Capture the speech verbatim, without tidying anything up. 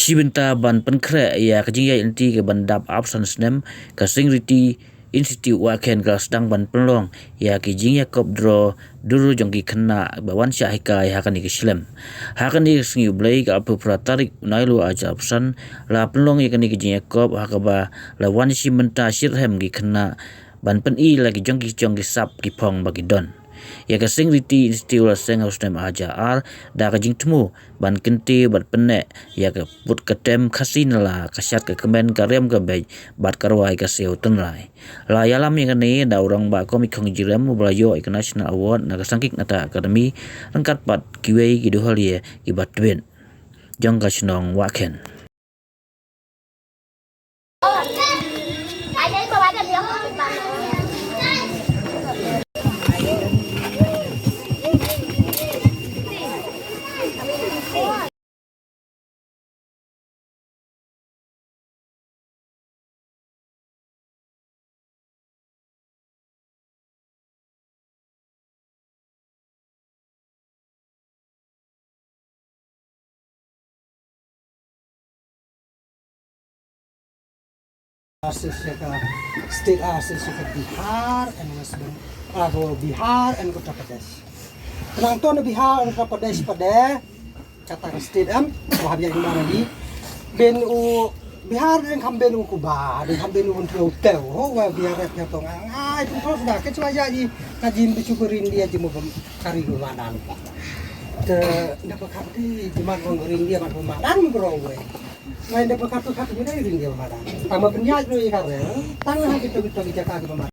Shi bynta ban pynkhreh ïa ka jingïaid lynti ka ban dap arphew san snem, ka Sing Riti Institute Wahkhen ka la sdang ban pynlong ïa ki jingïakop draw dur jong ki khynnah ba wan shah hikai ha kane ka shlem. Ha kane ka sngi U Blei ka arphew phra tarik u Naiwieng arhajar arphew san la pynlong ïa kane ka jingïakop ha kaba la wan shi bynta shitrhem ki khynnah ban pyni la ki jong ki jong ki sap ki phong ba ki don. Ïa ka Sing Riti Institute la seng ha u snem arhajar ar da ka jingthmu ban kyntiew bad pynneh ïa ka put ka tem Khasi Nala, ka shad ka kmen, ka riam ka beit bad ka rwai ka siew tynrai. La ïalam ïa kane da u rangbah Komikhong Jyrem uba la ïoh ïa ka National Award na ka Sangkik Nata Academy ryngkat bad kiwei ki duhalieh kiba tbit jong ka shnong Wahkhen. Artist ïa ka state artist ïa ka Bihar and West Bengal, ah, ko Bihar and Uttar Pradesh. Nangto na Bihar and Uttar Pradesh pat de kata ka state em, wa bia ïa di. Ben u Bihar de kham ben u kuba, de kham ben u un teu teu. Ho wa Bihar ïa tong ngai pun thos da ke chwa ïa i ka jin bi chu ko rin dia ji mo bam kari ko madan. Te na pa khat di ji man ko rin dia man ko madan ko ro we. Ngai de pa khat pa khat ji dei rin dia madan. Tang ma pynïaid ruh ïa ka re. Tang ha kito kito ki jaka ki madan.